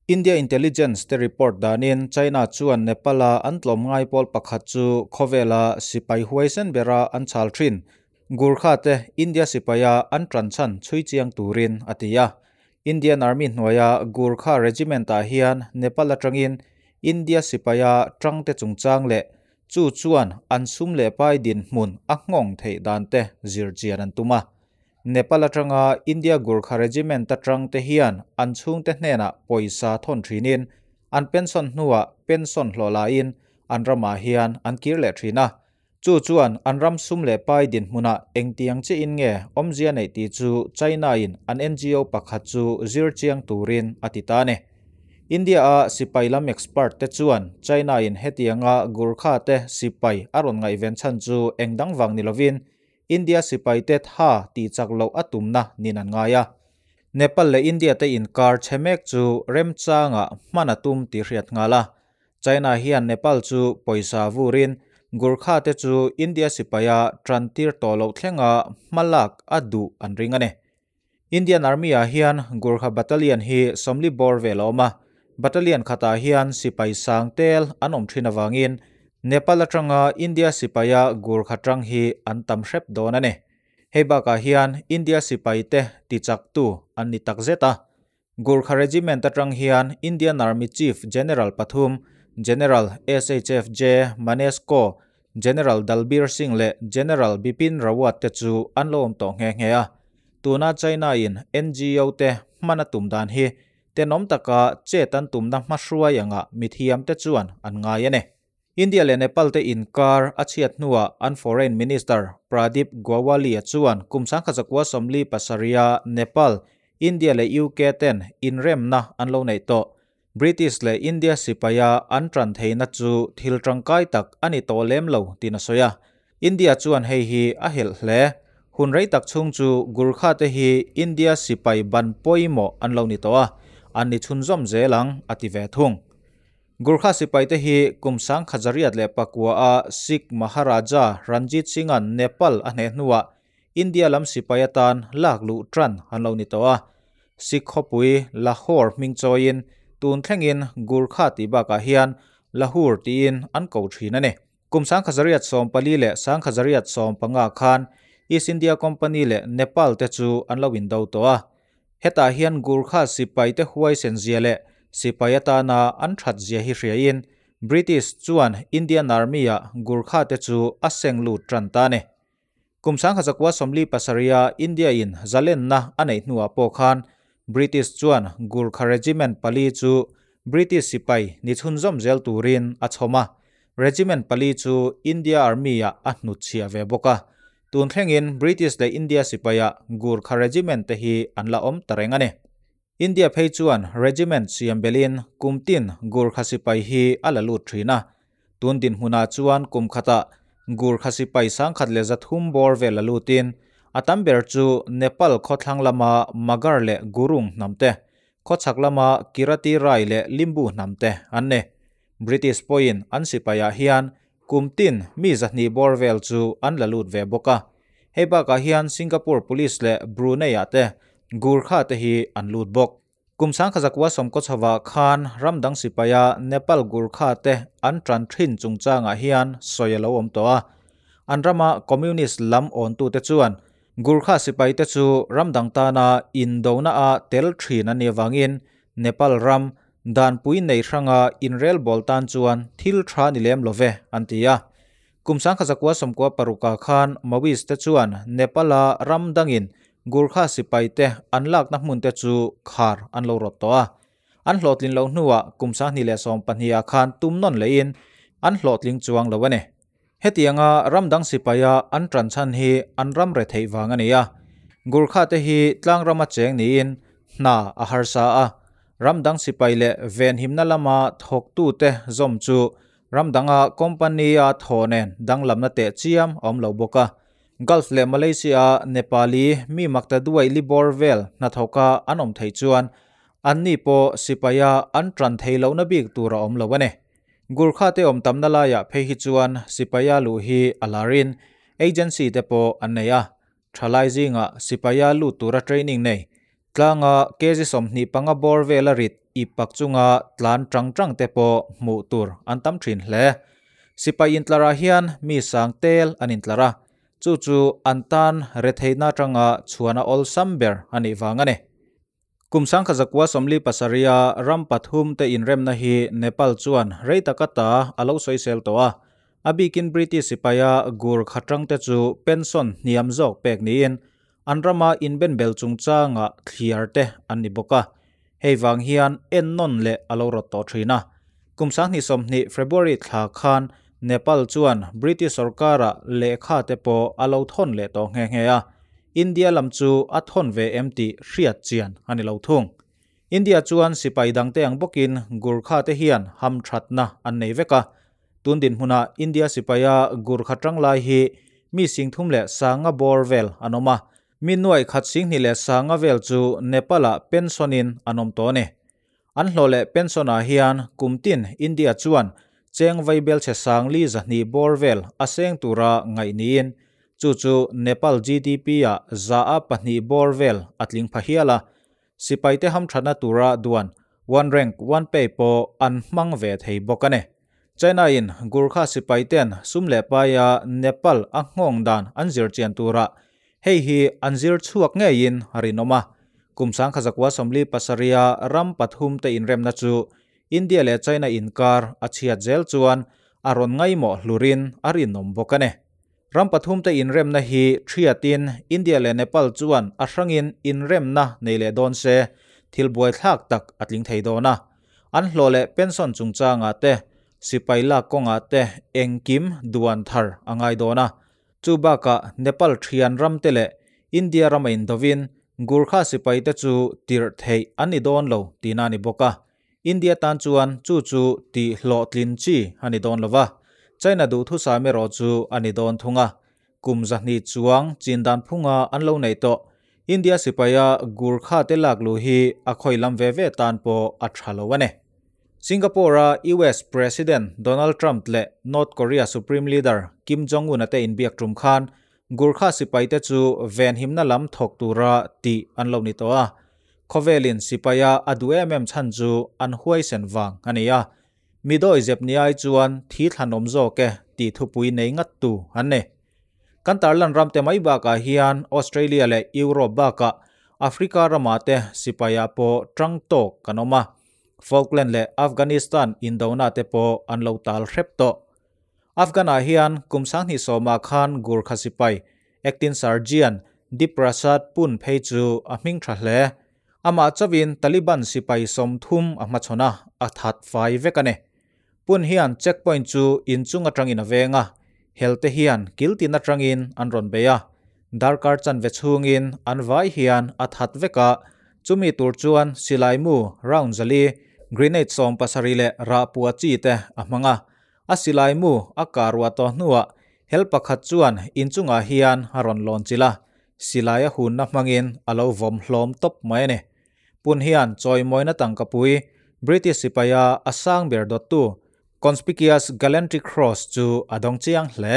India intelligence te report danin China chuan Nepal-a an tlawmngai pawl pakhat chu khawvela sipai huaisen bera an chhal thin. Gurkha te India sipaia an tan chhan chhui chiang turin a ti a. Indian Army hnuaia Gurkha Regiment-ah hian Nepal atangin India sipaia tangte chungchang leh chu chuan an sum leh pai dinhmun a nghawng theih dan te zir chian an tum a. Nepal atanga India Gurkha Regiment atang te hian an chhungte hnenah pawisa thawn thinin an pension hnuah pension hlawh lain an ramah hian an kir leh thin a. Chu chuan an ram sum leh pai dinhmunah engtiang chiin nge awmzia neih tih chu China in an NGO pakhat chu zir chiang turin a ti ta a ni. India a sipai lam expert te chuan China in hetianga Gurkha te sipai a rawn ngaihven chhan chu eng dang vang ni lovin India sipai te tha tih chak loh a tumna nin an ngai a. Nepal leh India te inkar chhe mek chu remchangah hman a tum tih hriat nghal a. China hian Nepal chu pawisa vurin Gurkha te chu India sipaia tan tir tawh loh thlenga hmalak a duh an ring a ni. Indian Army ah hian Gurkha Battalion hi 40 bawr vel a awm a. Battalion khatah hian sipai sang tel an awm thin avangin Nepal atanga India sipaia Gurkha tang hi an tam hrep dawn a ni. Hei bakah hian India sipai te tichaktu an ni takzet a. Gurkha Regiment atang hian Indian Army Chief General pathum General SHFJ Manesko, General Dalbir Singh leh General Bipin Rawat te chu an lo awm tawh nghe nghe a. Tuna China in NGO te hman a tum dan hi tenawm taka chet an tumna hmahruai anga mithiam te chuan an ngai a ni. India leh Nepal te inkar a chhiat hnuah an Foreign Minister Pradeep Gyawali chuan kum 1947 Nepal, India leh UK ten inremna an lo nei tawh. British leh India sipaia an tan theihna chu thil tangkai tak a ni tawh lem lo tin a sawi a. India chuan hei hi a helh hle. Hun rei tak chhung chu Gurkha te hi India sipai ban pawimawh an lo ni tawh a, an ni chhunzawm zel ang a ti ve thung. Gurkha sipai te hi kum 1909 a Sikh Maharaja Ranjit Singh-a'n Nepal a hneh hnuah India lam sipai atan lak luh tan an lo ni tawh a. Sikh khawpui Lahore hming chawiin tun thlengin Gurkha tih bakah hian Lahore tiin an ko thin a ni. Kum 1914 leh 1915 khan East India Company leh Nepal te chu an lo indo tawh a. Hetah hian Gurkha sipai te huaisen zia leh sipai atana an that zia hi hriain British chuan Indian Army ah Gurkha te chu a seng lut tan ta a ni. Kum 1947 India in zalenna a neih hnuah pawh khan British chuan Gurkha Regiment pali chu British sipai ni chhunzawm zel turin a chhawm a. Regiment pali chu India Army ah a hnutchhiah ve bawk a. Tun thlengin British leh India sipaia Gurkha Regiment te hi an la awm ta reng a ni. India phei chuan Regiment siam belin kum tin Gurkha sipai hi a la lut thin a. Tun dinhmunah chuan kum khatah Gurkha sipai 1,300 bawr vel la lutin a tam ber chu Nepal khawthlang lama Magar leh Gurung hnam te, khawchhak lama Kirati Rai leh Limbu hnam te an ni. British pawhin an sipaiah hian kum tin mi 200 bawr vel chu an la lut ve bawk a. Hei bakah hian Singapore Police leh Brunei ah te Gurkha te hi an lut bawk. Kum 1996 khan ramdang sipaia Nepal Gurkha te an tan thin chungchangah hian sawi a lo awm tawh a. An rama Communist lam awntu te chuan Gurkha sipai te chu ramdang tana indona a tel thin an nih avangin Nepal ram danpui nei hranga inrel bawl tan chuan thil tha ni lem love an ti a. Kum 1996 khan Maoist te chuan Nepal-a ramdangin Gurkha sipai te an lakna hmun te chu khar an lo rawt tawh a. An hlawhtlin lo hnuah kum 2012 khan tum nawn lehin an hlawhtling chuang lo a ni. Hetianga ramdang sipaia an tan chhan hi an ram re theih vang a ni a. Gurkha te hi tlang rama cheng niin hna a harsa a. Ramdang sipai leh venhimna lama thawktu te zawm chu ramdanga company a thaw nen danglamna teh chiam a awm lo bawk a. Gulf leh Malaysia Nepali mi makta duai libor vel hnathawka an awm thei chuan an ni pawh sipaia an tan thei lohna bik tur a awm lo a ni. Gurkha te awm tamna laiah phei hi chuan sipaia luh hi a larin agency te pawh an nei a. Thalai zinga sipaia lut tura training nei tlanga kg 25 bawr vel a rit ip pak chunga tlan tang tang te pawh hmuh tur an tam thin hle. Sipai intlarah hian mi sang tel an intlar a, chu chu an tan retheihna atanga chhuana awlsam ber a nih vang a ni. Kum 1947 a ram pathum te inremna hi Nepal chuan rei taka ta a lo sawisel tawh a, a bikin British sipaia Gurkha tangte chu pension hniam zawk pek niin an rama inbenbel chungchanga thliar te an ni bawk a, hei vang hian ennawn leh a lo rawt tawh thin a. Kum 2020 February thla khan Nepal chuan British sorkara lehkha te pawh a lo thawn leh tawh nghe nghe a, India lam chu a thawn ve em tih hriat chian a ni lo thung. India chuan sipai dangte ang bawkin Gurkha te hian hamthatna an nei vek a, tun dinhmunah India sipaia Gurkha tanglai hi mi 30,000 leh bawr vel an awm a, mi 250,000 leh vel chu Nepal-ah pension-in an awm tawh a ni. An hlawh leh pension-ah hian kumtin India chuan cheng vaibel chhe 420 bawr vel a seng tura ngaih niin chu chu Nepal GDP-ah 2% bawr vel a tling pha hial a, sipaite hamthatna tura duan one rank one pay pawh an hmang ve thei bawk a ni. China-in Gurkha sipaiten sum leh paia Nepal a nghawng dan an zir chian tura hei hi an zir chhuak ngeiin a rinawm a. Kum 1947 a ram pathum te inremna chu India leh China inkar a chhiat zel chuan a rawn ngaimawh hlurin a rinawm bawk a ni. Ram pathum te inremna hi thiatin India leh Nepal chuan a hrangin inremna nei leh dawn se thil buaithlak tak a tling thei dawn a. An hlawh leh pension chungchangah te sipai lak kawngah te engkim duan thar a ngai dawn a. Chu bakah Nepal thian ram te leh India rama indovin Gurkha sipai te chu tirh theih an ni dawn lo tihna a ni bawk a. India tan chuan chu chu tih hlawhtlin chi a ni dawn lova, China duhthusam erawh chu a ni dawn thung a. Kum 200 chuang chin dan phunga an lo nei tawh. India sipaia Gurkha te lak lu hi a khawi lam ve ve tan pawh a tha lo a ni. Singapore-a US President Donald Trump leh North Korea Supreme Leader Kim Jong-un a te inbiak tum khan Gurkha sipaite chu venhimna lam thawk tura tih an lo ni tawh a. Khawvelin sipaia a duh em em chhan chu an huaisen vang a ni a. Midawi zep ni ai chuan thi thlan awm zawk e tih thupui nei ngat tu an ni. Kan tarlan ram te mai bakah hian Australia leh Europe bakah Africa rama te sipaia pawh tang tawk kan awm a. Falkland leh Afghanistan indona te pawh an lo tal hrep tawh. Afghan-ah hian kum 2010 khan Gurkha sipai Acting Sergeant Diprasad Pun phei chu a hming tha hle. Amah chawin Taliban sipai 30 a hmachhawn a, a that fai vek a ni. Pun hian checkpoint chu inchung atangin a veng a, hel te hian kiltin atangin an rawn bei a. Darkar chanve chhungin an vai hian a that vek a, chumi tur chuan silai mu round 4 grenade 17 leh rahpua chi te a hmang a. A silai mu a karua tawh hnuah hel pakhat chuan inchungah hian a rawn lawn chilh a, silai a hunna hmangin a lo vawm hlawm tawp mai a ni. Pun hian chawimawina tangkapui British sipaia a sang ber dawttu Conspicuous Gallantry Cross chu a dawng chiang hle.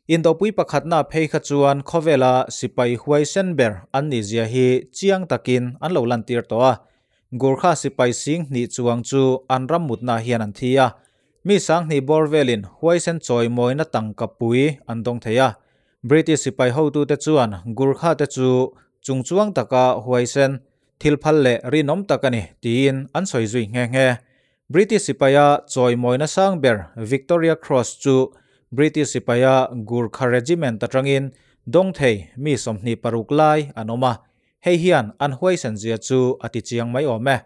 Indopui pakhatna phei kha chuan khawvela sipai huaisen ber an ni zia hi chiang takin an lo lantir tawh a. Gurkha sipai 20,000 chuang chu an ram mutna hian an thi a. Mi 20,000 bawr velin huaisen chawimawina tangkapui an dawng thei a. British sipai hotu te chuan Gurkha te chu chungchuang taka huaisen thil phal leh rinawm tak a ni tiin an sawi zui nghe nghe. British sipaia chawimawina sang ber Victoria Cross chu British sipaia Gurkha Regiment atangin dawng thei mi 26 lai an awm a. Hei hian an huaisen zia chu a ti chiang mai awm e.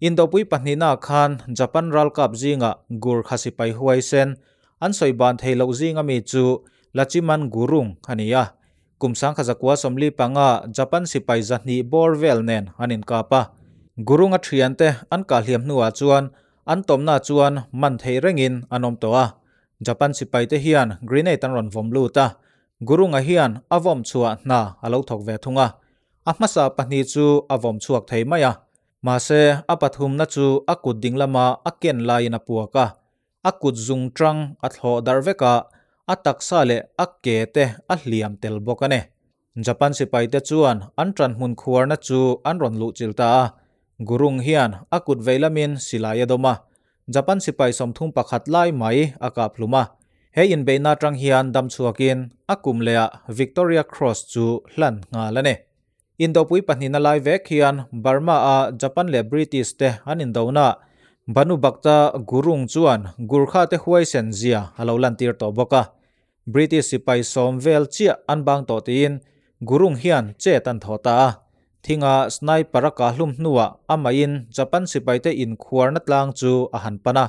Indopui pahnihna khan Japan ralkap zinga Gurkha sipai huaisen an sawi ban thei loh zinga mi chu Lachiman Gurung a ni a. Kum 1945 Japan sipai 200 bawr vel nen an inkap a. Gurung a thian te an kahliam hnuah chuan an tawmna chuan man thei rengin an awm tawh a. Japan sipai te hian grenade an rawn vawm lut a. Gurunga hian a vawm chhuah hna a lo thawk ve thung a. A hmasa pahnih chu a vawm chhuak thei mai a. Mahse a pathumna chu a kut ding lama a ken laiin a puak a. A kut zung tang a thlawh dar vek a, a taksa leh a ke te a hliam tel bawk a ni. Japan sipai te chuan an tan hmun khuarna chu an rawn luh chil ta a. Gurung hian a kut veilamin silai a dawm a, Japan sipai 31 lai mai a kap hlum a. He inbeihna atang hian dam chhuakin a kum lehah Victoria Cross chu hlan nghal a ni. Indopui pahnihna lai vek hian Burma-a Japan leh British te an indonaah Bhanu Bhakta Gurung chuan Gurkha te huaisen zia a lo lantir tawh bawk a. British sipai sawm vel chiah an bang tawh tiin Gurung hian chet an thaw ta a. Thinga sniper a kah hlum hnuah amahin Japan sipaite inkhuarna tlang chu a han pan a.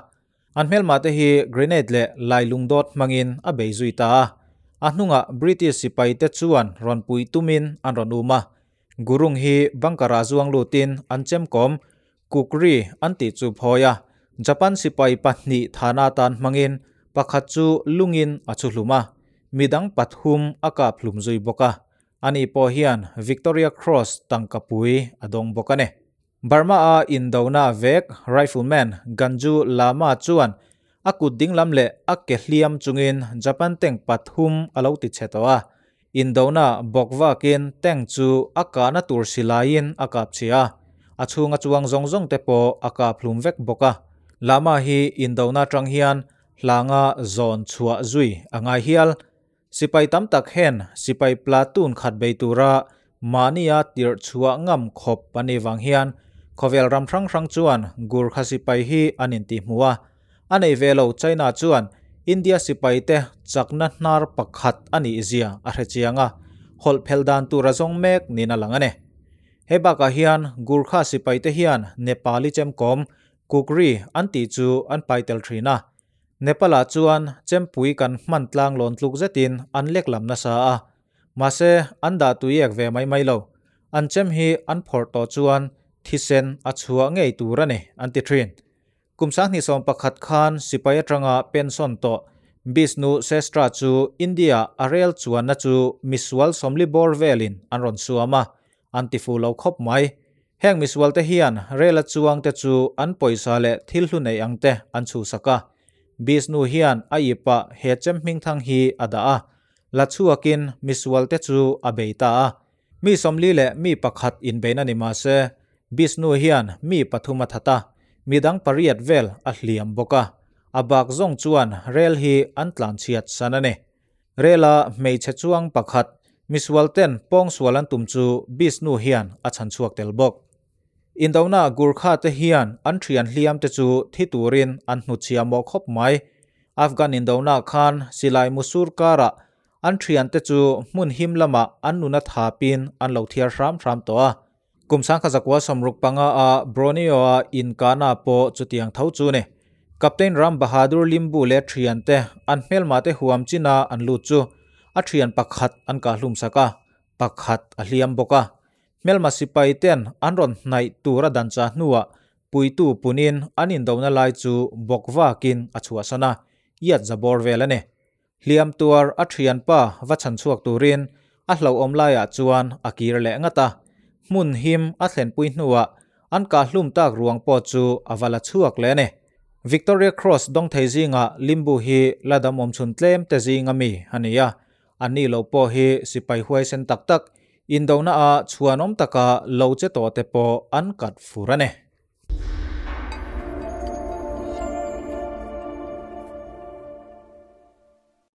An hmelmahte hi grenade leh lailung dawt hmangin a bei zui ta a. A hnungah British sipaite chuan rawn pui tumin an rawn um a. Gurung hi bunker-ah zuang lutin an chemkawm Kukri an tih chu phawi a. Japan sipai pahnih thana atan hmangin pakhat chu lungin a chhu hlum a, midang pathum a kap hlum zui bawk a. Ani pawh hian Victoria Cross tangkapui a dawng bawk a ni. Burma-a indona vek Rifleman Ganju Lama chuan a kut dinglam leh a ke hliam chungin Japan tank pathum a lo ti chhe tawh a. Indona bawk vakin tank chu a kahna tur silaiin a kap chhi a, a chhunga chuang zawng zawng te pawh a kap hlum vek bawk a. Lama hi indona atang hian hlanga zawn chhuah zui a ngai hial. Sipai tam tak hen sipai platoon khat bei tura mahnia tirh chhuah ngam khawp a nih vang hian khawvel ram hrang hrang chuan Gurkha sipai hi an intihhmuh a. A nei ve lo China chuan India sipaite chakna hnar pakhat a nih zia a hre chiang a, hawlh phel dan tur a zawng mek niin a lang a ni. Hei bakah hian Gurkha sipaite hian Nepali chemkawm Kukri an tih chu an pai tel thin a. Nepal-ah chuan chempui kan hman tlang lawn tluk zetin an lek lam nasa a, mahse an dah tui ek ve mai mai lo. An chem hi an phawrh tawh chuan thisen a chhuah ngei tur a ni, an ti thin. Kum 2011 khan sipai atanga pension tawh Bishnu Sestra chu India a rel chuanna chu misual 40 bawr velin an rawn suam a, an ti fu lo khawp mai. Heng misualte hian rel a chuangte chu an pawisa leh thil hlu nei ang te an chhuhsak a. Bishnu hian a ipah he chem hmingthang hi a dah a, la chhuakin misualte chu a bei ta a. Mi 41 leh mi pakhat inbeihna ni mah se, Bishnu hian mi pathum a that a, midang pariat vel a hliam bawk a. A bak zawng chuan rel hi an tlanchhiat san a ni. Rela hmeichhe chuang pakhat misualten pawngsual an tum chu Bishnu hian a chhan chhuak tel bawk. Indona Gurkha te hian an thian hliam te chu thi turin an hnuchhia mawh khawp mai. Afghan indona khan silai musur karah an thian te chu hmun him lamah an nuna thapin an lo thiar hram hram tawh a. Kum 1965 a Borneo a inkana pawh chutiang tho chu ni. Captain Ram Bahadur Limbu leh thian te an hmelma te huam china an lut chu a thian pakhat an kah hlum sak a, pakhat a hliam bawk a. Hmelma sipai ten an rawn hnaih tur a dan cha hnuah puitu punin an indona lai chu bawk vakin a chhuahsan a, iat zabawr vel a ni. Hliam tuar a thianpa va chhan chhuak turin a hlauhawm laiah chuan a kir leh ngat a. Hmun him a thlenpui hnuah an kah hlum tak ruang pawh chu a va la chhuak leh a ni. Victoria Cross dawng thei zingah Limbu hi la dam awm chhun tlem te zinga mi a ni a. Anni lo pawh hi sipai huaisen tak tak indona a chhuanawm taka lo che tawh te pawh an kat fur a ni.